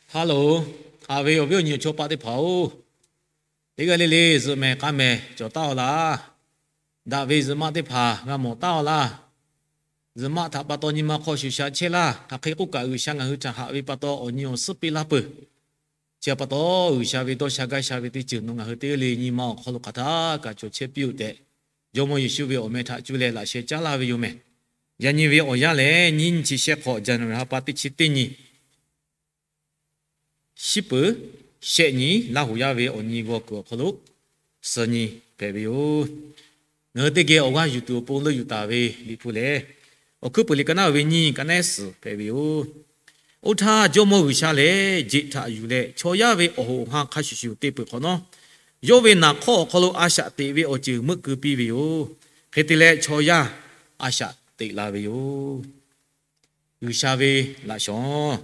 Hello, haꞈ ve awˬ viˉ awˬ nyi awˬ chawˇ paˆ teˇ hpaˍ-oˬ, teˇ g'aˇ le le zuhꞈ mehˍ k'a mehˍ cawˬ taˉ-aw laˇ. Daꞈ ve zuhꞈ maˆ teˇ hpaˍ g'a mawˬ taˉ-aw laˇ. Zuhꞈ maˆ htaꞈ pa taw nyi ma hk'aw shuˍ shaꞈ chehˇ laˇ. Hk'aˬ hk'e k'oˆ kaꞈ, G'uiˬsha ngaˬ hui htaꞈ haꞈ ve pa taw awˬ nyi awˬ suhˉ piˇ laˇ peuˬ. Chi pa taw, G'uiˬsha ve dawˇ sha gaˇ sha ve teˇ ceuˬ nawˬ ngaˬ hui teˇ g'aˇ le nyi ma awˬ hk'aw lo hk'aˬ htaˇ kaꞈ cawˬ chehˇ piˇ-oˆ tehꞈ, Jawˇmawˇ Yeˍsuˆ ve awˬ meh htaꞈ cuˇ leh laꞈ sheh caˉ laˇ ve yoˬ mehˍ. Yaꞈ nyi ve awˬ yanˇ lehˬ, nyiˇ nyi chi shehˆ hk'awꞈ, January ha pa teˇ chi teˇ nyi, shiˉ peuˍ shehˆ nyi, Laˇ huˍ yaˇ ve awˬ nyi g'aw kuiˬ awˬ hk'aw lo suh nyi hpehꞈ ve yoˬ. Ngaˬ hui teˇ geh awˬ g'aˇ yuˬ tuˬ awˬ pon leuˆ yuˬ taˍ ve Liꞈ hpu lehˬ, Awˬ hkuiˉ puiˍ liꞈ ka naˉ ve nyiˇ, ka naˉ suhˍ hpehꞈ ve yoˬ. Oˇ htaˇ, Jawˇmawˇ G'uiˬsha lehˬ, jeꞈ htaꞈ yuˬ leh chaw yaˇ ve awˬ hoꞈ awˬ ha hk'a shuˍ shuˍ te peuˬ hk'awꞈ nawˉ, yawˇ ve naˍ hk'awˇ awˬ hk'aw lo a shaꞈ teꞈ ve awˬ ceuˬ meuˆ keu piˇ ve yoˬ. Hk'e te leh, chaw yaˇ a shaꞈ teꞈ la ve yoˬ. G'uiˬsha ve laꞈ shawˍ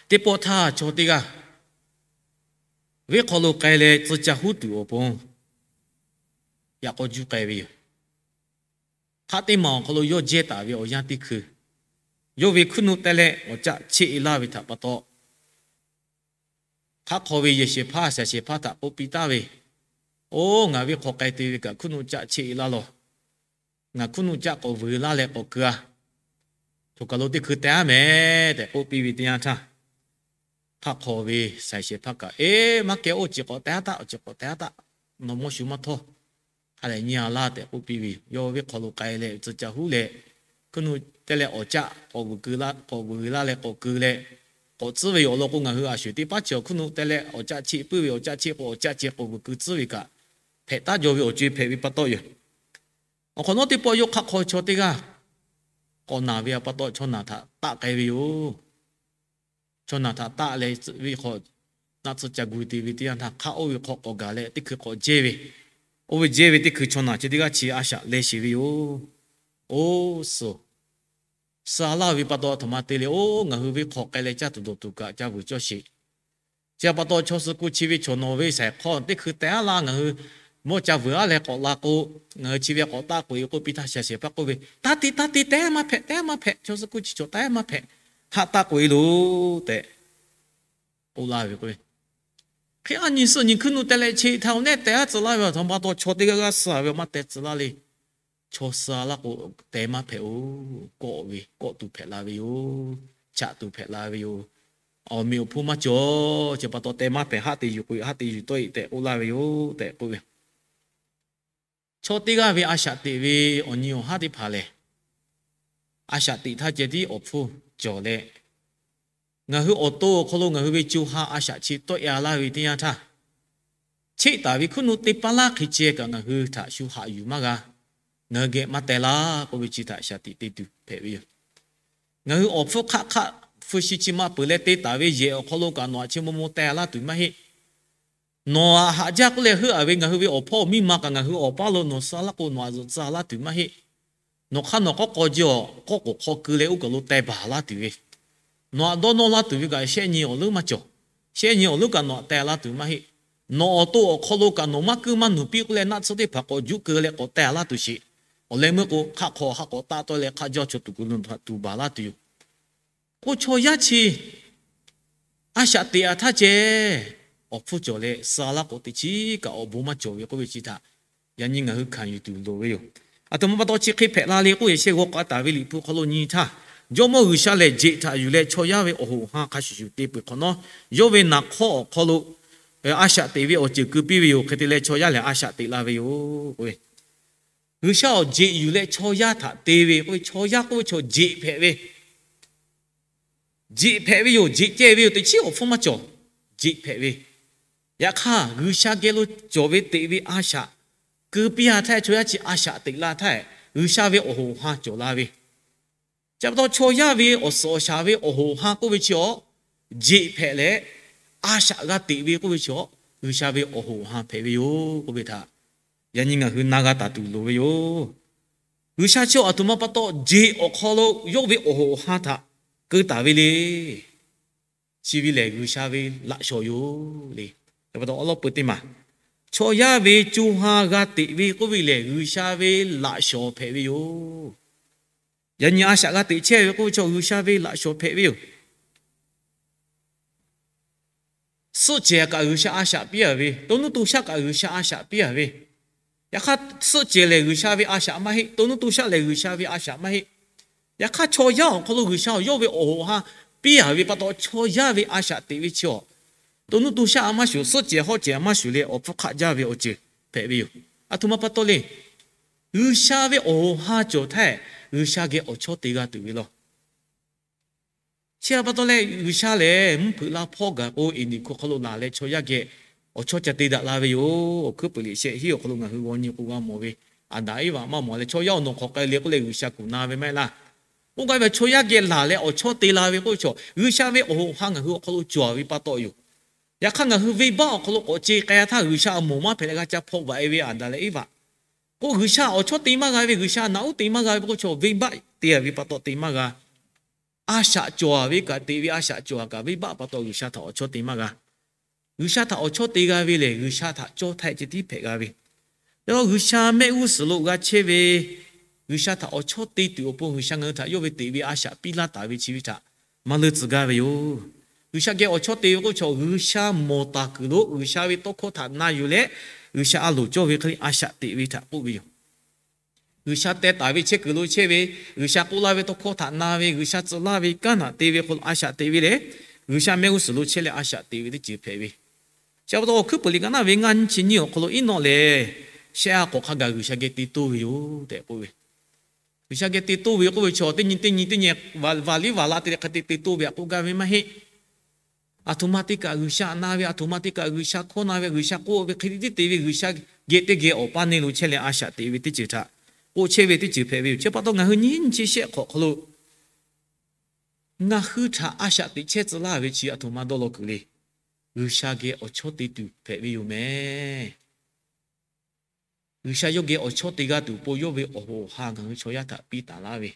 teˇ pawˆ htaˇ, chaw teˇ g'aˇ venˇ hk'aw lo k'ai leh tcuh ca huˉ tuˬ awˬ pon yaꞈ k'aw juˇ k'ai ve yoˬ. Hk'aˆ teˇ maˬ awˬ hk'aw lo yawˇ jehˇ taˍ ve awˬ yanˇ teˇ hkui, yawˇ ve hkuiˉ nuˆ teh leh awˬ caˆ cheˆ-e laˇ ve htaꞈ pa taw, hk'aˆ hk'aw ve yehˬ shehˍ hpaˇ shaˍ shehˍ hpaˇ htaꞈ k'oˆ piˇ taˍ ve, Oˇ, ngaˬ venˇ hk'aw k'ai te ve kaꞈ hkuiˉ nuˆ caˆ cheˆ-e laˇ law. Ngaˬ hkuiˉ nuˆ caˆ k'awꞈ vuiˬ laˇ leh k'awꞈ keu-a. Choˬ kaˬ lo teˇ hkui teh-a mehˍ tehꞈ k'oˆ piˇ ve teˇ yanˇ htaˇ, hk'aˆ hk'aw ve shaˍ shehˍ hpaˇ kaꞈ, Eˬ, maˇ keh, oˇ chi k'awꞈ teh-a taˆ, oˇ chi k'awꞈ teh-a taˆ, nawˬ mawˇ shu maˇ htawˇ, ha lehˬ nyi-a laˇ tehꞈ k'oˆ piˇ ve yoˬ. Yawˇ venˇ hk'aw lo k'ai leh tcuh ca huˉ leh, hkuiˉ nuˆ teh leh awˬ caˆ k'awꞈ vuiˬ keu laˇ, k'awꞈ vuiˬ laˇ leh k'awꞈ keu leh k'awꞈ tcuhˉ ve yoˬ. Awˬ lawn k'o, ngaˬ hui a shuˍ teˇ paˉ chi awˬ hkuiˉ nuˆ teh leh awˬ caˆ cheˆ puiˉ ve, awˬ caˆ cheˆ k'o awˬ caˆ chi k'awꞈ vuiˬ keu tcuhˉ ve kaꞈ, hpehꞈ taˉ jaw ve awˬ co-e hpehꞈ ve pa taw yoˬ. Awˬ hk'awꞈ nawˉ teˇ pawˆ yawˇ hk'aˆ hk'aw chaw teˇ g'aˇ k'awꞈ naˬ ve pa taw, chaw naˬ htaꞈ taˆ k'ai ve yoˬ. Chaw naˬ htaꞈ taˆ leh ve hk'aw, naˆ tsuhˇ ca gu te ve teˇ yanˇ htaˇ, hk'aˆ oˇ ve hk'aw k'awꞈ gaˬ leh teˇ hkui k'awꞈ jehˇ ve, oˇ ve jehˇ ve teˇ hkui chaw naˬ chi teˇ g'aˇ chi a shaꞈ leh sheˍ ve yoˬ. Oˇ suhˍ, suh-a laˇ ve pa taw a htoꞈ ma te le. Oˇ, ngaˬ hui venˇ hk'aw k'ai leh caˇ tuˬ dawˬ tuˬ kaꞈ ca vuiˬ cawˇ sheˍ. Chi pa taw chaw suh k'o, chi ve chaw nawˬ ve shaiˍ hk'aw teˇ hkui teh-a laˇ, ngaˬ hui mawˇ ca vuiˬ-a leh k'awꞈ la k'o, ngaˬ hui chi ve k'awꞈ taˆ k'oꞈ-e k'oˆ piˇ htaˇ, shaˍ shehˍ hpaˇ k'oˆ ve, Taˇ te, taˇ te, teh maˇ hpehꞈ, teh maˇ hpehꞈ. Chaw suh k'o, chi chaw teh maˇ hpehꞈ. Hk'aˆ taˆ k'oꞈ-e loˬ tehꞈ k'oˆ laˇ ve k'o, hk'e a nyi suh nyi hkuiˉ nuˆ teh leh chi htaꞈ awˬ nehˉ teh-a tcuh laˇ ve, a htoꞈ ma pa taw chaw teˇ g'aˇ g'aˇ suh-a ve maˇ teh tcuh laˇ le. Chaw suh-a laˇ k'o, teh maˇ hpehꞈ-oˬ. Kawˆ ve kawˆ tuˬ hpehꞈ la ve yoˬ. Chaꞈ tuˬ hpehꞈ la ve yoˬ. Awˬ meꞈ awˬ hponˇ maˇ cawˬ. Chi pa taw teh maˇ hpehꞈ. Haˆ te yuˬ k'o, haˆ te yuˬ tawˆ-e tehꞈ k'oˆ laˇ ve yoˬ tehꞈ k'oˆ ve. Chaw teˇ g'aˇ ve a shaꞈ teꞈ ve awˬ nyi awˬ haˉ teˇ hpaˍ lehˬ, a shaꞈ teꞈ htaˇ ceh tiˉ awˬ hpfuhˇ cawˬ leh, ngaˬ hui awˬ to awˬ hk'aw lo ngaˬ hui ve co ha a shaꞈ chi tawˆ-e-a laˇ ve teˇ yanˇ htaˇ, cheˆ taˍ ve hkuiˉ nuˆ teˇ paˉ laˇ hk'e ceh kaꞈ ngaˬ hui htaꞈ shu haꞈ yuˬ maˇ g'a. Ngaˬ hui geh maˇ teh laˇ k'oˆ ve chi htaꞈ shaˍ tiꞈ te tuˬ hpehꞈ ve yoˬ. Ngaˬ hui awˬ hpfuhˇ hk'aˆ hk'aˆ hpu shi chi ma peuˬ leh te taˍ ve yehˬ awˬ hk'aw lo kaꞈ nawˬ aꞈ chi maw maw teh-a laˇ tuˬ maˇ heˆ. Nawˬ aꞈ haꞈ jaˇ k'oˆ leh heuˆ-a ve ngaˬ hui ve awˬ hpawˇ awˬ miˇ ma kaꞈ ngaˬ hui awˬ paˇ lo nawˬ suh laˇ k'o, nawˬ aꞈ zuhꞈ tcuh-a laˇ tuˬ maˇ heˆ. Nawˬ hk'aˇ nawˬ k'awˇ k'aw ji awˬ k'awˇ k'oˍ hk'aw keu leh oˇ kaˬ lo teh baˬ laˇ tuˬ ve, nawˬ aꞈ dawˇ nawˇ laˇ tuˬ ve kaꞈ shehˆ nyi awˬ leuˉ maˇ cawˬ. Shehˆ nyi awˬ leuˉ kaꞈ nawˬ aꞈ teh-a laˇ tuˬ maˇ heˆ. Nawˬ awˬ to awˬ hk'aw lo kaꞈ nawˬ maˇ kuiˉ maˇ nuˬ piˇ k'oˆ leh naˆ tsuhˇ teˇ hpaˍ k'awꞈ juˆ keu leh k'awꞈ teh-a laˇ tuˬ sheˍ. Awˬ leh meuˇ k'o, hk'aˆ hk'aw ha k'awꞈ taˆ tawˆ-e leh hk'aˆ jaˇ chaw tuˬ kuˬ lo htaꞈ tuˬ baˬ laˇ tuˬ yoˬ. K'o, chaw yaˇ chi a shaꞈ teꞈ-a htaˇ ceh, awˬ hpfuhˇ cawˬ leh suh-a laˇ k'o, teˇ chiˉ kaꞈ awˬ bon maˇ cawˬ ve k'oˆ ve chi htaꞈ yaꞈ nyi ngaˬ hui hkanˍ yuˬ tuˬ loˍ ve yoˬ. A htoꞈ ma pa taw chi hk'e hpehꞈ la le k'oˆ, yaꞈ sheh g'aw k'a taˍ ve Liꞈ hpu hk'aw lo nyi htaˇ, Jawˇmawˇ G'uiˬsha lehˬ jeꞈ htaꞈ yuˬ leh chaw yaˇ ve awˬ hoꞈ awˬ ha hk'a shuˍ shuˍ te peuˬ hk'awꞈ nawˉ, yawˇ ve naˍ hk'awˇ awˬ hk'aw lo a shaꞈ teꞈ ve awˬ ceuˬ keu piˇ ve yoˬ. Hk'e te leh chaw yaˇ lehˬ a shaꞈ teꞈ la ve yoˬ k'o ve, G'uiˬsha awˬ jeꞈ yuˬ leh chaw yaˇ htaꞈ te ve k'oˆ ve, chaw yaˇ k'oˆ ve chaw jeꞈ hpehꞈ ve, jeꞈ hpehꞈ ve yoˬ. Jeꞈ ceh ve yoˬ. Teˇ chiˉ awˬ hpfuhˇ maˇ cawˬ. Jeꞈ hpehꞈ ve. Yaꞈ hk'aˇ, G'uiˬsha geh lo cawˬ ve teꞈ ve a shaꞈ keu piˇ-a htaˇ, chaw yaˇ chi a shaꞈ teꞈ la htaˇ, G'uiˬsha ve awˬ hoꞈ awˬ ha cawˬ la ve, chi pa taw chaw yaˇ ve awˬ suhˍ awˬ shaˍ ve awˬ hoꞈ awˬ ha k'oˆ ve chi awˬ, jeꞈ hpehꞈ leh a shaꞈ g'a teꞈ ve k'oˆ ve chi awˬ, G'uiˬsha ve awˬ hoꞈ awˬ ha hpehꞈ ve yoˬ k'oˆ ve htaꞈ yaꞈ nyi ngaˬ hui na g'a taˍ tuˬ loˍ ve yoˬ. G'uiˬsha chi awˬ, a htoꞈ ma pa taw jeꞈ awˬ hk'aw lo yawˇ ve awˬ hoꞈ awˬ ha htaꞈ keu taˍ ve le. Chi ve lehˬ G'uiˬsha ve laꞈ shawnˍ yoˬ le. Chi pa taw awˉ lawˉ peu teˇ maˬ, chaw yaˇ ve co ha g'a teꞈ ve k'oˆ ve lehˬ, G'uiˬsha ve laꞈ shawnˍ hpehꞈ ve yoˬ. Yaꞈ nyi a shaꞈ g'a teꞈ chehˇ ve k'oˆ ve chaw, G'uiˬsha ve laꞈ shawnˍ hpehꞈ ve yoˬ. Suhˆ cehˬ kaꞈ G'uiˬsha a shaꞈ piˇ a ve, to nuˇ to shaˆ kaꞈ G'uiˬsha a shaꞈ piˇ a ve, yaꞈ hk'aˇ suhˆ cehˬ lehˬ G'uiˬsha ve a shaꞈ maˇ heˆ, to nuˇ to shaˆ lehˬ G'uiˬsha ve a shaꞈ maˇ heˆ. Yaꞈ hk'aˇ chaw yaˇ awˬ hk'aw lo G'uiˬsha awˬ yawˇ ve awˬ hoꞈ awˬ ha piˇ a ve pa taw, chaw yaˇ ve a shaꞈ teꞈ ve chi awˬ, to nuˇ to shaˆ a maˇ shuˍ, suhˆ cehˬ hawˆ cehˬ a maˇ shuˍ leh awˬ hpfuhˇ hk'aˆ jaˇ ve awˬ ceuˬ hpehꞈ ve yoˬ. Aˬ htoꞈ ma pa taw le. G'uiˬsha ve awˬ hoꞈ ha cawˬ htaˇ, G'uiˬsha geh awˬ chawˇ te g'a tuˬ ve law. Chi htaꞈ pa taw leh G'uiˬsha lehˬ mvuhˇ hpeuꞈ la hpawˇ gaˬ k'o, eˍniˍ hku hk'aw lo laˬ leh chaw yaˇ geh awˬ chawˇ ca te daꞈ la ve yoˬ. Awˬ hkuiˉ puiˍ liꞈ shehˆ hiˉ awˬ hk'aw lo ngaˬ hui g'aw nyi k'o g'a mawˬ ve, Aˍdanˍ Eˇvaꞈ maˇ mawˬ leh chaw yaˇ awˬ nawˬ hk'awꞈ k'ai le k'oˆ leh G'uiˬsha kuˬ na ve maˇ heˆ laˇ. Oˇ hk'a ve chaw yaˇ geh laˬ leh awˬ chawˇ te la ve k'oˆ ve chaw, G'uiˬsha ve awˬ hoꞈ ha ngaˬ hui awˬ hk'aw lo cawˬ ve pa taw yoˬ. Yaꞈ hk'aˇ ngaˬ hui venˇbaˆ awˬ hk'aw lo k'awꞈ ce k'ai htaˇ, G'uiˬsha awˬ moˍ maˇ hpehꞈ leh g'a ca hpawˇ vaꞈ e ve Aˍdanˍ leh Eˇvaꞈ k'o, G'uiˬsha awˬ chawˇ te maˇ g'a ve, G'uiˬsha naꞈ uˉ te maˇ g'a ve k'oˆ ve chaw, venˇbaˆ te a ve pa taw te maˇ g'a. A shaꞈ cawˬ ve kaꞈ, teꞈ ve a shaꞈ cawˬ kaꞈ, venˇbaˆ pa taw G'uiˬsha htaꞈ awˬ chawˇ te maˇ g'a. G'uiˬsha htaꞈ awˬ chawˇ te g'a ve lehˬ, G'uiˬsha htaꞈ cawˇ htaˇ ceh tiˉ hpehꞈ g'a ve. Yaꞈ hk'aˇ G'uiˬsha mehˆ g'uˇ suhˍ lo g'a chehˇ ve, G'uiˬsha htaꞈ awˬ chawˇ te tuˬ awˬ pon G'uiˬsha ngaˬ hui htaꞈ yawˇ ve teꞈ ve a shaꞈ piˇ laˇ taˍ ve chi ve htaꞈ maˇ leuˇ tcuh gaˇ ve yoˬ. G'uiˬsha geh awˬ chawˇ te ve k'oˆ ve chaw, G'uiˬsha mawˬ taˍ kuiˬ lo G'uiˬsha ve tawˇ hkawˇ htaꞈ na yuˬ leh, G'uiˬsha a loˍ cawˇ ve hk'e le a shaꞈ teꞈ ve htaꞈ k'oˆ ve yoˬ. G'uiˬsha teh taˍ ve chehˇ kuiˬ lo chehˇ ve, G'uiˬsha k'oˆ laˇ ve tawˇ hkawˇ htaꞈ na ve, G'uiˬsha tcuh laˇ ve kanˉ htaꞈ te ve hk'aw lo a shaꞈ teꞈ ve lehˬ, G'uiˬsha mehˆ g'uˇ suhˍ lo chehˇ leh a shaꞈ teꞈ ve teˇ ceuˬ hpehꞈ ve. Chi pa taw awˬ hkuiˉ puiˍ liꞈ ka naˉ ve ngaˇ nyiˇ chi nyiˇ awˬ hk'aw lo Eˇnawˆ lehˬ, shehˆ a k'awꞈ hk'a gaˬ G'uiˬsha geh te toˇ ve yoˬ tehꞈ k'oˆ ve. G'uiˬsha geh te toˇ ve k'oˆ ve chaw, teˇ nyi teˇ nyi teˇ nyi vaꞈ liˇ vaꞈ la te leh hk'a te te toˇ ve htaꞈ k'oˆ gaˇ ve maˇ heˆ. Aˬ htoꞈ ma te kaꞈ G'uiˬsha na ve, aˬ htoꞈ ma te kaꞈ G'uiˬsha hkawˇ na ve, G'uiˬsha k'oˆ ve hk'e le tiˉ te ve, G'uiˬsha geh teˇ geh awˬ paˇ neˇ lo chehˇ leh a shaꞈ teꞈ ve teˇ ceuˬ htaꞈ k'oˆ chehˇ ve teˇ ceuˬ hpehꞈ ve yoˬ. Chi pa taw ngaˬ hui nyiˇ nyi chi shehˆ hk'awꞈ hk'aw lo ngaˬ hui htaꞈ a shaꞈ teꞈ chehˇ tcuh laˇ ve chi aˬ htoꞈ ma dawˇ law kuiˬ le. G'uiˬsha geh awˬ chawˇ te tuˬ hpehꞈ ve yoˬ mehˍ. G'uiˬsha yawˇ geh awˬ chawˇ te g'a tuˬ awˬ pon yawˇ ve awˬ hoꞈ awˬ ha ngaˬ hui chaw yaˇ htaꞈ piˇ taˍ laˇ ve,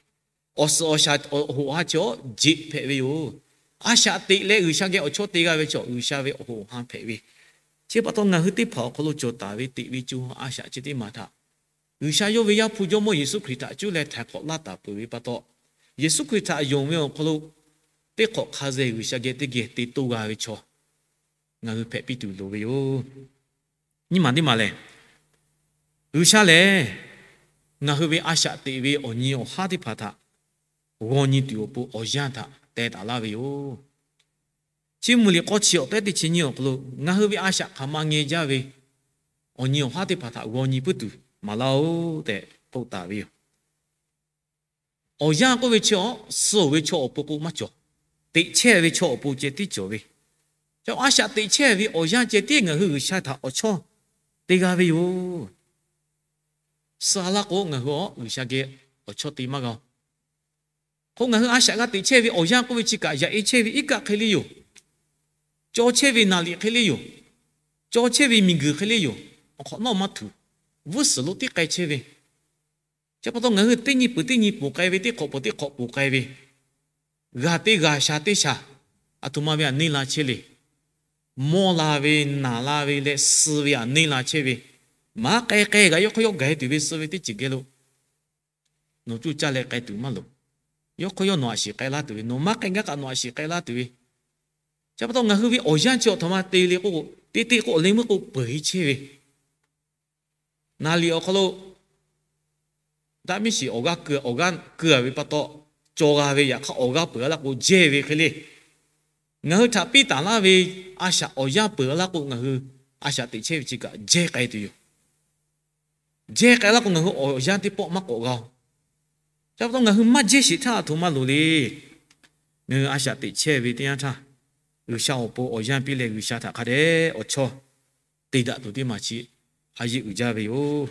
awˬ suhˍ awˬ shaˍ awˬ hoꞈ awˬ ha chi awˬ jeꞈ hpehꞈ ve yoˬ. A shaꞈ teꞈ leh G'uiˬsha geh awˬ chawˇ te g'a ve chaw, G'uiˬsha ve awˬ hoꞈ awˬ ha hpehꞈ ve. Chi pa taw ngaˬ hui teˇ hpaˍ awˬ hk'aw lo cawˬ taˍ ve teꞈ ve co ha a shaꞈ chi teˇ maˬ htaꞈ G'uiˬsha yawˇ ve Yaˇ hpu Jawˇmawˇ Yeˍsuˆ Hkriꞈ htaꞈ cuˇ leh htaiˍ hk'awꞈ laˇ taˍ peuˬ ve pa taw, Yeˍsuˆ Hkriꞈ htaꞈ yonˍ ve awˬ hk'aw lo teˇ hk'awꞈ hk'a zeh G'uiˬsha geh teˇ geh te toˇ g'a ve chaw ngaˬ hui hpehꞈ piˇ tuˬ loˍ ve yoˬ. Nyiˇ maˬ teˇ maˬ lehˬ, G'uiˬsha lehˬ ngaˬ hui ve a shaꞈ teꞈ ve awˬ nyi awˬ haˉ teˇ hpaˍ htaꞈ g'aw nyi tuˬ awˬ pon awˬ yanˇ htaꞈ teh taˍ laˇ ve yoˬ. Chi mvuhˇ miˬ liꞈ k'awˇ chi awˬ tehˉ teˇ chi nyiˇ awˬ hk'aw lo ngaˬ hui ve a shaꞈ hk'aˬ ma ngeh jaˇ ve awˬ nyi awˬ haˉ teˇ hpaˍ htaꞈ g'aw nyi puiˉ tuˬ maˍ laˇ-oˆ tehꞈ k'oˆ taˍ ve yoˬ. Awˬ yanˇ k'oˆ ve chi awˬ suh ve chaw awˬ pon k'o maˇ cawˬ. Teꞈ chehˇ ve chaw awˬ pon ceh tiˉ cawˬ ve. Chaw a shaꞈ teꞈ chehˇ ve awˬ yanˇ ceh tiˉ ngaˬ hui G'uiˬsha htaꞈ awˬ chawˇ te g'a ve yoˬ. Suh laˇ k'o ngaˬ hui a G'uiˬsha geh awˬ chawˇ te maˇ g'a-oˬ. K'o ngaˬ hui a shaꞈ g'a teꞈ chehˇ ve awˬ yanˇ k'oˆ ve chi kaꞈ yaꞈ e chehˇ ve iˉ kaˆ hk'e le yoˬ. Caw chehˇ ve naˍ liꞈ hk'e le yoˬ. Caw chehˇ ve miˬguiˬ hk'e le yoˬ. Awˬ hk'awꞈ nawˉ maˇ htuꞈ. G'uˇ suhˍ lo tiˉ k'ai chehˇ ve. Chi pa taw ngaˬ hui teˇ nyi peuˬ teˇ nyi ponˬ k'ai ve, teˇ hk'awꞈ peuˬ teˇ hk'awꞈ ponˬ k'ai ve, g'aˬ teˇ g'aˬ, shaˍ teˇ shaˍ, aˬ htoꞈ ma ve htaꞈ neˇ la chehˇ le. Mawˇ la ve, naˬ la ve leh suh ve htaꞈ neˇ la chehˇ ve, maˇ k'ai k'ai g'a yawˇ hk'aw yawˇ gaˬ e tuˬ ve suh ve teˇ ceuˬ geh lo nawˬ cuˇ caˇ leh k'ai tuˬ maˇ loˍ. Yawˇ hk'aw yawˇ nawˬ aꞈ shiˍ k'ai laˇ tuˬ ve, nawˬ maˇ k'ai gaˇ kaꞈ nawˬ aꞈ shiˍ k'ai laˇ tuˬ ve. Chi pa taw ngaˬ hui ve awˬ yanˇ chi aˬ htoꞈ ma te le k'o, te te k'o awˬ leh meuˇ k'o peuˬ e chehˇ ve, naˍ liꞈ awˬ hk'aw lo daꞈ miˉ shiˍ awˬ g'aˇ keu a ve pa taw, caw g'a ve, yaꞈ hk'aˇ awˬ g'aˇ peuˬ a laˇ k'o jehˇ ve hk'e le. Ngaˬ hui htaꞈ piˇ taˍ laˇ ve a shaꞈ awˬ yanˇ peuˬ a laˇ k'o ngaˬ hui a shaꞈ teꞈ chehˇ ve chi kaꞈ jehˇ k'ai tuˬ yoˬ. Jehˇ k'ai laˇ k'o ngaˬ hui awˬ yanˇ teˇ pawˆ maˇ k'awꞈ g'a-oˬ. Chi pa taw ngaˬ hui maˇ jehˇ sheˍ htaˇ aˬ htoꞈ ma loˍ le. Ngaˬ hui a shaꞈ teꞈ chehˇ ve teˇ yanˇ htaˇ, G'uiˬsha awˬ pon awˬ yanˇ piˇ leh G'uiˬsha htaꞈ hk'a dehꞈ awˬ chawˇ te daꞈ tuˬ teˇ maˬ chi a yeˇ uiˍ jaˇ ve yoˬ.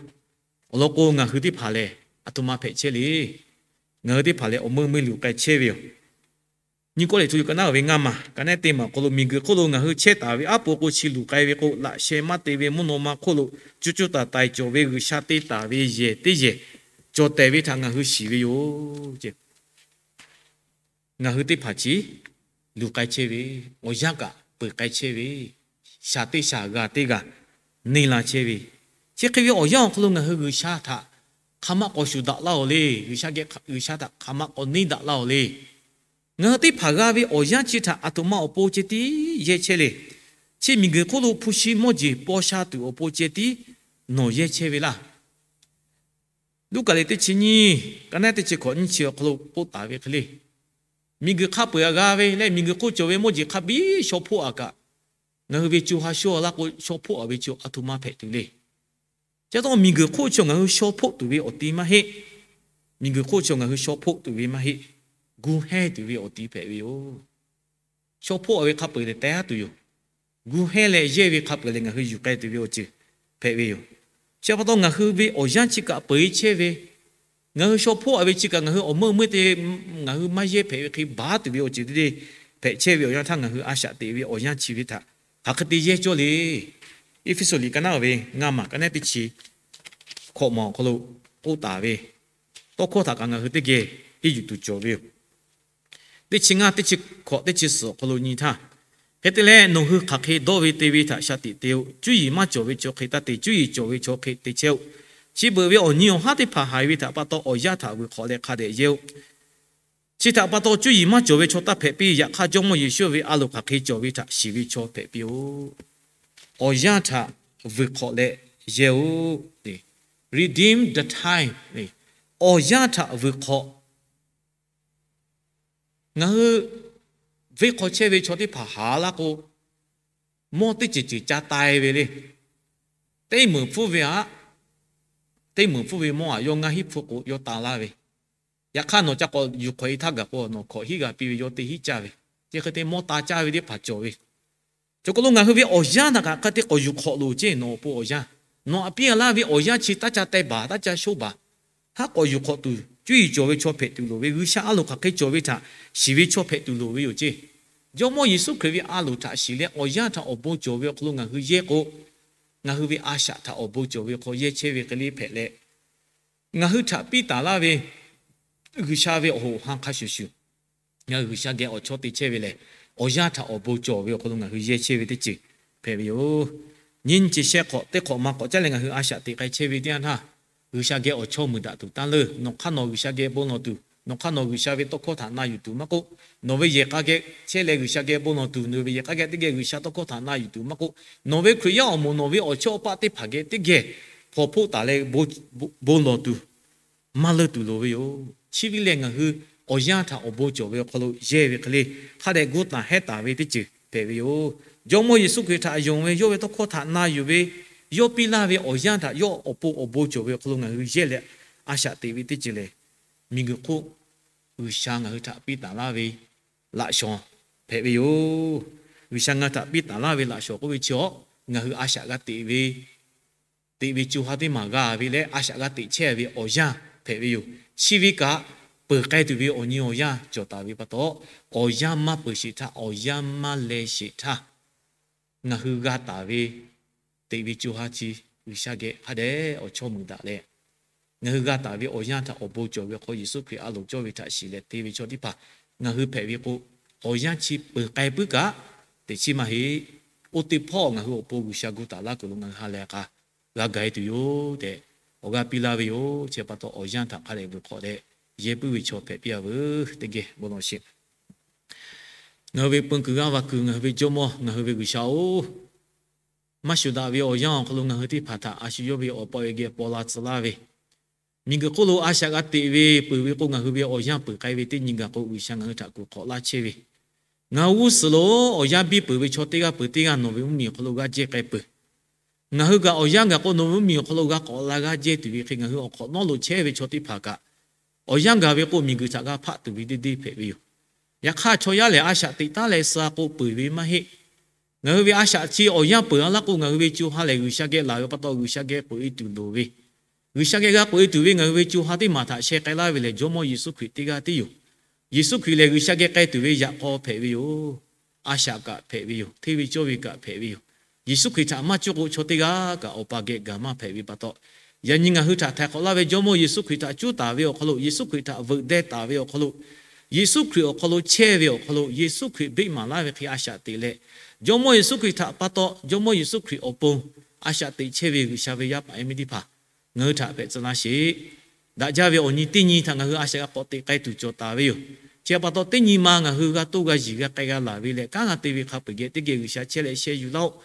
Awˬ lawn k'o ngaˬ hui teˇ hpaˍ lehˬ aˬ htoꞈ ma hpehꞈ chehˇ le. Ngaˬ hui teˇ hpaˍ lehˬ awˬ meuˇ meuˇ luˬ k'ai chehˇ ve yoˬ. Nyiˇ Kawˇrenˍhtuˆ liꞈ ka naˉ ve ngaˇ maˬ ka nehˉ teˇ maˬ awˬ hk'aw lo miˬguiˬ hk'oˆ lo ngaˬ hui chehˇ taˍ ve aˉ po k'o chi luˬ k'ai ve k'o, laꞈ sheh maˇ te ve mvuhˇ naw ma hk'oˆ lo cuˇ cuˇ taiˍ taiˍ cawˬ ve G'uiˬsha te taˍ ve yehˬ teˇ yehˬ cawˬ tehˬ ve htaꞈ ngaˬ hui shiˍ ve yoˬ. Ngaˬ hui teˇ hpaˍ chi luˬ k'ai chehˇ ve, awˬ yanˇ kaꞈ peuˬ k'ai chehˇ ve, shaˍ teˇ shaˍ g'aˬ teˇ g'aˬ neˇ la chehˇ ve, chi hk'e ve awˬ yanˇ awˬ hk'aw lo ngaˬ hui G'uiˬsha htaꞈ hk'aˬ ma k'awꞈ shuˍ daꞈ laˇ-oˬ le. G'uiˬsha geh G'uiˬsha htaꞈ hk'aˬ ma k'awꞈ neˇ daꞈ laˇ-oˬ le. Ngaˬ hui teˇ hpaˍ g'a ve awˬ yanˇ chi htaꞈ aˬ htoꞈ ma awˬ pon ceh tiˉ yehˇ chehˇ le. Chi miˬguiˬ hk'oˆ lo hpu shi mawˇ jeˬ paw sha tuˬ awˬ pon ceh tiˉ nawˬ yehˇ chehˇ ve laˇ. Luˉkaꞈ liꞈ teˇ chi nyiˇ, ka naˉ teˇ chi hkawꞈ nyiˇ chi awˬ hk'aw lo k'oˆ taˍ ve hk'e le, miˬguiˬ hk'a peu-eˬ g'a ve leh miˬguiˬ hk'oˆ cawˬ ve mawˇ jeˬ hk'a biˉ shaw hpoˆ a kaꞈ, ngaˬ hui ve co ha shaw laˇ k'o, shaw hpoˆ a ve chi a htoꞈ ma hpehꞈ tuˬ le. Chi pa taw miˬguiˬ hk'oˆ chi ngaˬ hui shaw hpoˆ tuˬ ve awˬ ti maˇ heˆ. Miˬguiˬ hk'oˆ chi ngaˬ hui shaw hpoˆ tuˬ ve maˇ heˆ. Gu hehˇ tuˬ ve awˬ ti hpehꞈ ve yoˬ. Shaw hpoˆ a ve hk'a peu-eˬ lehˬ teh haˉ tuˬ yoˬ. Gu hehˇ leh yehˇ ve hk'a peu-eˬ lehˬ ngaˬ hui yuˬ k'ai tuˬ ve awˬ ceuˬ hpehꞈ ve yoˬ. Chi pa taw ngaˬ hui ve awˬ yanˇ chi kaꞈ peu-eˬ chehˇ ve, ngaˬ hui shaw hpoˆ a ve chi kaꞈ ngaˬ hui awˬ meuˇ meuˇ te ngaˬ hui maˇ yehˇ hpehꞈ ve hk'e baˬ tuˬ ve awˬ ceuˬ te te hpehꞈ chehˇ ve awˬ yanˇ htaˇ ngaˬ hui a shaꞈ teꞈ ve awˬ yanˇ chi ve htaꞈ hk'aˬ hk'e te yehˇ cawˇ le. Eˇfeˇsuꞈ liꞈ ka naˉ ve ngaˇ maˬ ka naˉ teˇ chi hkawꞈ maˬ awˬ hk'aw lo k'oˆ taˍ ve tawˇ hkawˇ htaꞈ kaꞈ ngaˬ hui teˇ geh henˇ yuˬ tuˬ cawˬ ve yoˬ. Teˇ chi ngaˇ, teˇ chi hkawꞈ, teˇ chi suhˍ awˬ hk'aw lo nyi htaˇ, hk'e te leh nawˬ hui hk'aˬ hk'e dawˇ ve te ve htaꞈ shaˍ tiꞈ te-o. Cuˇ yiˍ maˇ cawˬ ve chaw hk'e taˇ te, cuˇ yiˍ cawˬ ve chaw hk'e te chehˇ-oˆ. Chi beuꞈ ve awˬ nyi awˬ haˉ teˇ hpaˍ haiˬ ve htaꞈ pa taw awˬ yanˇ htaꞈ vuiˬ hk'awꞈ leh hk'a dehꞈ yehˇ-oˆ. Chi htaꞈ pa taw cuˇ yiˍ maˇ cawˬ ve chaw taˇ hpehꞈ piˇ. Yaꞈ hk'aˇ Jawˇmawˇ Yeˍsuˆ ve a loˍ hk'aˬ hk'e cawˬ ve htaꞈ shiˍ ve chaw hpehꞈ piˇ-oˆ. Awˬ yanˇ htaꞈ vuiˬ hk'awꞈ leh yehˇ-oˆ. Redeem the time. Awˬ yanˇ htaꞈ vuiˬ hk'awꞈ. Ngaˬ hui venˇ hk'aw chehˇ ve chaw teˇ hpaˍ haˍ laˇ k'o, mawˇ teˇ ceuˬ ceuˬ ca tai ve le. Teˇ meunˍ hpfuhˇ ve aꞈ, teˇ meunˍ hpfuhˇ ve mawˇ aꞈ yawˇ ngaˇ hinˉ hpfuhˇ k'o yawˇ ta laˇ ve. Yaꞈ hk'aˇ nawˬ ca k'awꞈ yuˬ hk'awꞈ e htaˇ gaˬ k'o nawˬ hkawꞈ hinˉ g'a piˇ ve yawˇ teˇ hinˉ caˇ ve. Chi hk'e te mawˇ ta caˇ ve teˇ hpaˍ cawˬ ve. Chi hk'aw lo ngaˬ hui ve awˬ yanˇ htaꞈ kaꞈ hk'a te k'awꞈ yuˬ hk'awꞈ loˬ ceˇ. Nawˬ awˬ pon awˬ yanˇ, nawˬ aꞈ piˇ a laˇ ve awˬ yanˇ chi taˇ ca teh baˬ, taˇ ca shoˆ baˬ. Haˉ k'awꞈ yuˬ hk'awꞈ tuˬ, cuˇ yiˍ cawˬ ve chaw hpehꞈ tuˬ loˍ ve, G'uiˬsha a loˍ hk'aˬ hk'e cawˬ ve htaꞈ shiˍ ve chaw hpehꞈ tuˬ loˍ ve yoˬ ceˇ. Jawˇmawˇ Yeˍsuˆ Hkriꞈ ve a loˍ htaꞈ shiˍ leh awˬ yanˇ htaꞈ awˬ bon cawˬ ve awˬ hk'aw lo ngaˬ hui yehˇ k'o, ngaˬ hui ve a shaꞈ htaꞈ awˬ bon cawˬ ve hk'aw yehˇ chehˇ ve hk'e le hpehꞈ leh, ngaˬ hui htaꞈ piˇ taˍ laˇ ve G'uiˬsha ve awˬ hoꞈ awˬ han hk'a shuˍ shuˍ, ngaˬ hui G'uiˬsha geh awˬ chawˇ te chehˇ ve lehˬ, awˬ yanˇ htaꞈ awˬ bon cawˬ ve awˬ hk'aw lo ngaˬ hui yehˇ chehˇ ve teˇ ceuˬ hpehꞈ ve yoˬ. Nyiˇ chi shehˆ hk'awꞈ teˇ hk'awꞈ ma k'awꞈ caˉ leh ngaˬ hui a shaꞈ teꞈ k'ai chehˇ ve teˇ yanˇ htaˇ, G'uiˬsha geh awˬ chawˇ meuˍ daꞈ tuˬ taˇ leuˇ. Nawˬ hk'aˇ nawˬ G'uiˬsha geh bon lawˬ tuˬ, nawˬ hk'aˇ nawˬ G'uiˬsha ve tawˇ hkawˇ htaꞈ na yuˬ tuˬ maˇ k'oˆ, nawˬ ve yehˬ k'a geh chehˇ leh G'uiˬsha geh bon lawˬ tuˬ, nawˬ ve yehˬ k'a geh teˇ geh G'uiˬsha tawˇ hkawˇ htaꞈ na yuˬ tuˬ maˇ k'oˆ, nawˬ ve Hkriꞈ yaˇ awˬ moˍ nawˬ ve awˬ chawˇ awˬ paˆ teˇ hpaˍ geh teˇ geh hpawnˬ hpoˆ taˍ leh bon lawˬ tuˬ maˇ leuˇ tuˬ loˍ ve yoˬ. Chi ve lehˬ ngaˬ hui awˬ yanˇ htaꞈ awˬ bon cawˬ ve awˬ hk'aw lo yehˇ ve hk'e le, hk'a dehꞈ gu taˍ hehˉ taˍ ve teˇ ceuˬ hpehꞈ ve yoˬ. Jawˇmawˇ Yeˍsuˆ Hkriꞈ htaꞈ yonˍ ve, yawˇ ve tawˇ hkawˇ htaꞈ na yuˬ ve, yawˇ piˇ laˇ ve awˬ yanˇ htaꞈ yawˇ awˬ pon awˬ bon cawˬ ve awˬ hk'aw lo ngaˬ hui yehˇ leh a shaꞈ teꞈ ve teˇ ceuˬ lehˬ, miˬguiˬ hk'oˆ G'uiˬsha ngaˬ hui htaꞈ piˇ taˍ laˇ ve laꞈ shawnˍ hpehꞈ ve yoˬ. G'uiˬsha ngaˬ hui htaꞈ piˇ taˍ laˇ ve laꞈ shawnˍ k'oˆ ve chi awˬ, ngaˬ hui a shaꞈ g'a teꞈ ve teꞈ ve co ha teˇ maˬ g'a ve leh a shaꞈ g'a teꞈ chehˇ ve awˬ yanˇ hpehꞈ ve yoˬ. Chi ve kaꞈ peuˬ k'ai tuˬ ve awˬ nyi awˬ yanˇ cawˬ taˍ ve pa taw, awˬ yanˇ maˇ peuˬ sheˍ htaˇ, awˬ yanˇ maˇ leh sheˍ htaˇ, ngaˬ hui g'a taˍ ve teꞈ ve co ha chi G'uiˬsha geh hk'a dehꞈ awˬ chawˇ meuˍ daꞈ leh, ngaˬ hui g'a taˍ ve awˬ yanˇ htaꞈ awˬ bon cawˬ ve hk'aw Yeˍsuˆ Hkriꞈ a loˍ cawˇ ve htaꞈ shiˍ leh te ve chaw teˇ hpaˍ ngaˬ hui hpehꞈ ve k'o, awˬ yanˇ chi peuˬ k'ai puiˉ kaꞈ teꞈ chiˉ maˇ heˆ. Oˇ teˇ hpawˇ ngaˬ hui awˬ pon G'uiˬsha gu taˍ laˇ kuiˬ lo ngaˬ hui ha lehˬ k'a g'a gaˬ e tuˬ yoˬ tehꞈ, awˬ g'aˇ piˇ laˇ ve yoˬ. Chi pa taw awˬ yanˇ htaꞈ hk'a dehꞈ vuiˬ hk'awꞈ leh yehˇ puiˉ ve chaw hpehꞈ piˇ a veuˬ. Teˇ geh bon lawˬ sheˍ. Ngaˬ hui ve peun kuiˬ g'aˇ va kuiˬ, ngaˬ hui ve Jawˇmawˇ, ngaˬ hui ve G'uiˬsha-oˬ, maˇ shuˍ daꞈ ve awˬ yanˇ awˬ hk'aw lo ngaˬ hui teˇ hpaˍ htaꞈ a shu yawˇ ve awˬ pa ve geh paw la tcuh laˇ ve, miˬguiˬ hk'oˆ lo a shaꞈ g'a teꞈ ve peuˬ ve k'o, ngaˬ hui ve awˬ yanˇ peuˬ k'ai ve teˇ nyi gaˬ k'o, G'uiˬsha ngaˬ hui htaꞈ kuˬ hk'awꞈ laˇ chehˇ ve, ngaˬ hui g'uˇ suhˍ lo awˬ yanˇ biˇ peuˬ ve chaw teˇ g'aˇ peuˬ teˇ g'aˇ nawˬ ve mvuhˇmiˬ awˬ hk'aw lo g'aˇ jehˇ k'ai peuˬ. Ngaˬ hui kaꞈ awˬ yanˇ gaˬ k'o, nawˬ ve mvuhˇmiˬ awˬ hk'aw lo g'a k'awꞈ la g'aˇ jehˇ tuˬ ve hk'e, ngaˬ hui awˬ hk'awꞈ nawˉ lo chehˇ ve chaw teˇ hpaˍ kaꞈ, awˬ yanˇ gaˬ ve k'o, miˬguiˬ htaꞈ g'a hpaˆ tuˬ ve deˇ deˇ hpehꞈ ve yoˬ. Yaꞈ hk'aˇ, chaw yaˇ lehˬ a shaꞈ teꞈ taˉ leh suh k'o peuˬ ve maˇ heˆ. Ngaˬ hui ve a shaꞈ chi awˬ yanˇ peuˬ a laˇ k'o, ngaˬ hui ve co ha lehˬ G'uiˬsha geh laˬ ve pa taw, G'uiˬsha geh k'oꞈ e tuˬ loˍ ve, G'uiˬsha geh g'a k'oꞈ e tuˬ ve ngaˬ hui ve co ha teˇ maˬ htaꞈ sheh k'ai laˇ ve lehˬ, Jawˇmawˇ Yeˍsuˆ Hkriꞈ teˇ g'aˇ tiˉ yoˬ. Yeˍsuˆ Hkriꞈ lehˬ G'uiˬsha geh k'ai tuˬ ve yaꞈ k'aw hpehꞈ ve yoˬ. A shaꞈ kaꞈ hpehꞈ ve yoˬ. Hteˇ ve cawˇ ve kaꞈ hpehꞈ ve yoˬ. Yeˍsuˆ Hkriꞈ htaꞈ maˇ cuˇ k'o, chaw teˇ g'aˇ kaꞈ Awˬ pa geh gaˬ maˇ hpehꞈ ve pa taw, yaꞈ nyi ngaˬ hui htaꞈ htaiˍ hk'awꞈ laˇ ve Jawˇmawˇ Yeˍsuˆ Hkriꞈ htaꞈ cuˉ taˍ ve awˬ hk'aw lo, Yeˍsuˆ Hkriꞈ htaꞈ veuꞈ deh taˍ ve awˬ hk'aw lo, Yeˍsuˆ Hkriꞈ awˬ hk'aw lo chehˇ ve awˬ hk'aw lo, Yeˍsuˆ Hkriꞈ beˆ maˍ laˇ ve hk'e a shaꞈ teꞈ leh, Jawˇmawˇ Yeˍsuˆ Hkriꞈ htaꞈ pa taw, Jawˇmawˇ Yeˍsuˆ Hkriꞈ awˬ pon a shaꞈ teꞈ chehˇ ve G'uiˬsha ve yaˇ paˍ yaˇ miˇ teˇ hpaˍ ngaˬ hui htaꞈ hpehꞈ tcuh laˇ sheˍ. Daꞈ jaˇ ve awˬ nyi teˇ nyi htaꞈ ngaˬ hui a shaꞈ g'a k'awꞈ teꞈ k'ai tuˬ cawˬ taˍ ve yoˬ. Te pa taw, teˇ nyi ma ngaˬ hui g'a toˇ g'a yiˬ g'a k'ai g'a laˬ ve leh kanˉ g'a te ve hk'a peu-eˬ geh teˇ geh G'uiˬsha chehˇ leh sheh yuˬ laˇ-oˆ.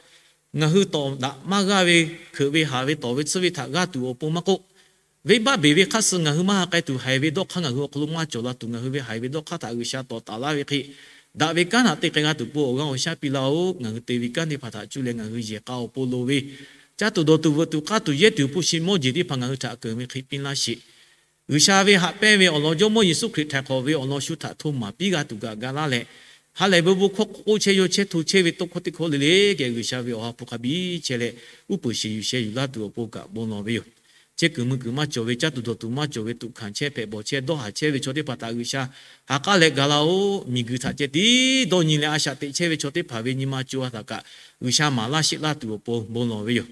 Ngaˬ hui tawˍ daꞈ maˇ g'aˇ ve, hkeuꞈ ve haˍ ve tawˍ ve tsuhˇ ve htaꞈ g'aˇ tuˬ awˬ pon maˇ k'oˆ, venˇbaˆ beˬ ve hk'aˇ suh ngaˬ hui maˇ ha k'ai tuˬ, haiˬ ve dawˇ hk'aˇ ngaˬ hui awˬ hk'aw lo maˇ cawˬ la tuˬ, ngaˬ hui ve haiˬ ve dawˇ hk'aˇ htaꞈ G'uiˬsha tawˍ taˍ laˇ ve hk'e, daꞈ ve kanˉ htaꞈ te k'ai g'a tuˬ pon awˬ g'aˇ awˬ shaˉ piˇ laˇ-oˆ. Ngaˬ hui te ve kanˉ teˇ hpaˍ htaꞈ cuˇ leh ngaˬ hui yehˬ k'a awˬ pon loˍ ve, caˇ tuˬ dawˬ tuˬ veuꞈ tuˬ k'aˇ tuˬ yehˇ tuˬ awˬ hpu shi mawˇ jeˬ teˇ hpaˍ ngaˬ hui htaꞈ keunˍ ve hk'e piˇ laˇ sheˍ. G'uiˬsha ve haꞈ pehnˇ ve awˬ lawn Jawˇmawˇ Yeˍsuˆ Hkriꞈ htaiˍ hk'awꞈ ve awˬ lawn shu htaꞈ hto maˍ piˇ g'a tuˬ kaꞈ ga laˇ leh, ha lehˬ ve bon hkawˇ k'oˆ chehˇ yawˇ chehˇ hto chehˇ ve tawˇ hkawˇ teˇ hkawˇ le le geh G'uiˬsha ve awˬ ha hpu hk'a biˇ chehˇ leh, uˉ peunˍ sheˍ yuˬ sheh yuˬ laˇ tuˬ awˬ pon kaꞈ bon lawˬ ve yoˬ. Chehˇ kuiˬ mui kuiˬ maˇ cawˬ ve, caˇ tuˬ dawˬ tuˬ maˇ cawˬ ve, tuꞈ hkanˍ chehˇ hpehꞈ bawˬ chehˇ dawˇ haˍ chehˇ ve chaw teˇ hpaˍ htaꞈ G'uiˬsha ha k'aˉ leh ga laˇ-oˆ. Miˬguiˬ htaꞈ ceh tiˉ dawˇ nyi leh a shaꞈ teꞈ chehˇ ve chaw teˇ hpaˍ ve nyi ma co ha htaꞈ kaꞈ G'uiˬsha maˍ laˇ sheˆ laˇ tuˬ awˬ pon bon lawˬ ve yoˬ.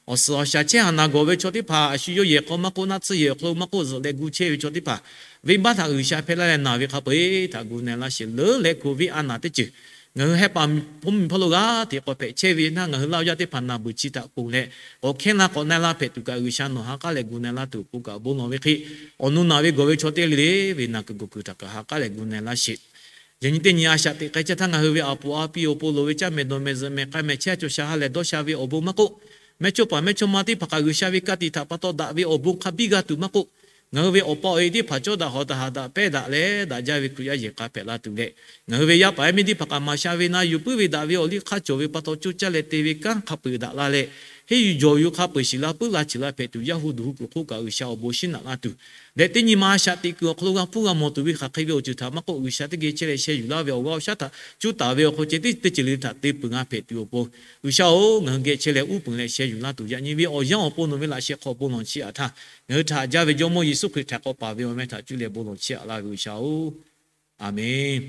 Awˬ suhˍ awˬ shaˍ chehˇ haˍ naˍ gawˬ ve chaw teˇ hpaˍ, a shu yawˇ yehˬ hk'aw maˇ k'oˆ, naˆ tsuhˇ yehˬ awˬ hk'aw lo maˇ k'oˆ, zuhꞈ leh gu chehˇ ve chaw teˇ hpaˍ, venˇbaˆ htaꞈ G'uiˬsha hpehˇ laˇ leh naˬ ve hk'a peu-eˬ htaꞈ gu na-e laˇ sheˍ. Leuˉ leh COVID a naˍ teˇ ceuˬ ngaˬ hui heh paˍ hpawˇ miˬ hpawˇ lo g'aˇ hteꞈ k'awꞈ hpehꞈ chehˇ ve naˆ, ngaˬ hui laˇ yaˇ teˇ hpaˍ naˬ beuˬ chi htaꞈ ponˬ leh, k'awꞈ hkehˇ la k'awꞈ na-e la hpehꞈ tuˬ kaꞈ G'uiˬsha nawˬ ha k'aˉ leh gu na-e laˇ tuˬ awˬ pon kaꞈ bon lawˬ ve hk'e, awˬ nu naˬ ve gawˬ ve chaw teˇ g'aˇ le le ve naˬ kuiˬ gawˬ kuiˬ htaꞈ kaꞈ ha k'aˉ leh gu na-e laˇ sheˍ. Yaꞈ nyi teˇ nyi a shaꞈ teꞈ k'ai chehˇ htaˇ ngaˬ hui ve a poˍ a piˇ awˬ pon loˍ ve caˇ mehˍ dawˬ mehˍ zuhꞈ mehˍ k'ai mehˍ chehˇ cawˬ sha ha lehˬ dawˇ sha ve awˬ bon maˇ k'oˆ, mehˇchawˇ paˍ mehˇchawˇma teˇ hpaˍ kaꞈ G'uiˬsha ve ka tiꞈ htaꞈ pa taw daꞈ ve awˬ bon hk'a biˇ g'a tuˬ maˇ k'oˆ, ngaˬ hui ve awˬ pa awˬ e teˇ hpaˍ cawˇ daꞈ hawˍ daꞈ haꞈ daꞈ pehˇ daꞈ leh daꞈ jaˇ ve Hkriꞈ yaˇ yehˬ k'a hpehꞈ la tuˬ leh, ngaˬ hui ve yaˇ paˍ yaˇ miˇ teˇ hpaˍ kaꞈ maˍ sha ve na yuˬ puiˉ ve daꞈ ve awˬ liˇ hk'aˇ cawˬ ve pa taw coˇ caˇ leh te ve kanˉ hk'a peu-eˬ daꞈ la leh, henˇ yuˬ jawˬ yuˬ hk'a peu-eˬ shiˍ la puiˉ la ciˬ la hpehꞈ tuˬ, Yaˇ hu duˬ hu kuiˬ hk'oˆ kaꞈ G'uiˬsha awˬ bon shinˉ naꞈ laˇ tuˬ, leh teˇ nyi ma a shaꞈ teꞈ kuiˬ awˬ hk'aw lo g'a hpuˇ g'a mawˬ tuˬ ve hk'aˬ hk'e ve awˬ ceuˬ htaꞈ maˇ k'oˆ, G'uiˬsha teˇ geh chehˇ leh sheh yuˬ laˇ ve awˬ g'aˇ awˬ shaˉ htaꞈ cuˇ taˍ ve awˬ hk'aw ceh teˇ ceuˬ le le htaꞈ te peuˬ g'a hpehꞈ tuˬ awˬ pon, G'uiˬsha-oˬ, ngaˬ hui geh chehˇ leh uˉ peunˍ leh sheh yuˬ laˇ tuˬ, yaꞈ nyi ve awˬ yanˇ awˬ pon nawˬ ve laꞈ sheh hk'aw bon lawˬ chiˇ aꞈ htaˇ, ngaˬ hui htaꞈ haꞈ jaˇ ve Jawˇmawˇ Yeˍsuˆ Hkriꞈ htaiˍ hk'awꞈ paˍ ve awˬ meh htaꞈ cuˇ leh bon lawˬ chiˇ aꞈ laˇ ve G'uiˬsha-oˬ, Aˍmenˍ.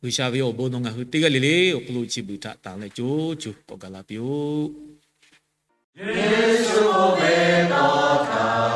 G'uiˬsha ve awˬ bon nawˬ ngaˬ hui teˇ g'aˇ le le awˬ hk'aw lo chi beuꞈ htaꞈ tanˍ leh co co k'awꞈ gaˬ la piˇ-oˆ. Yeˍsuˆ ve tawˇ htaꞈ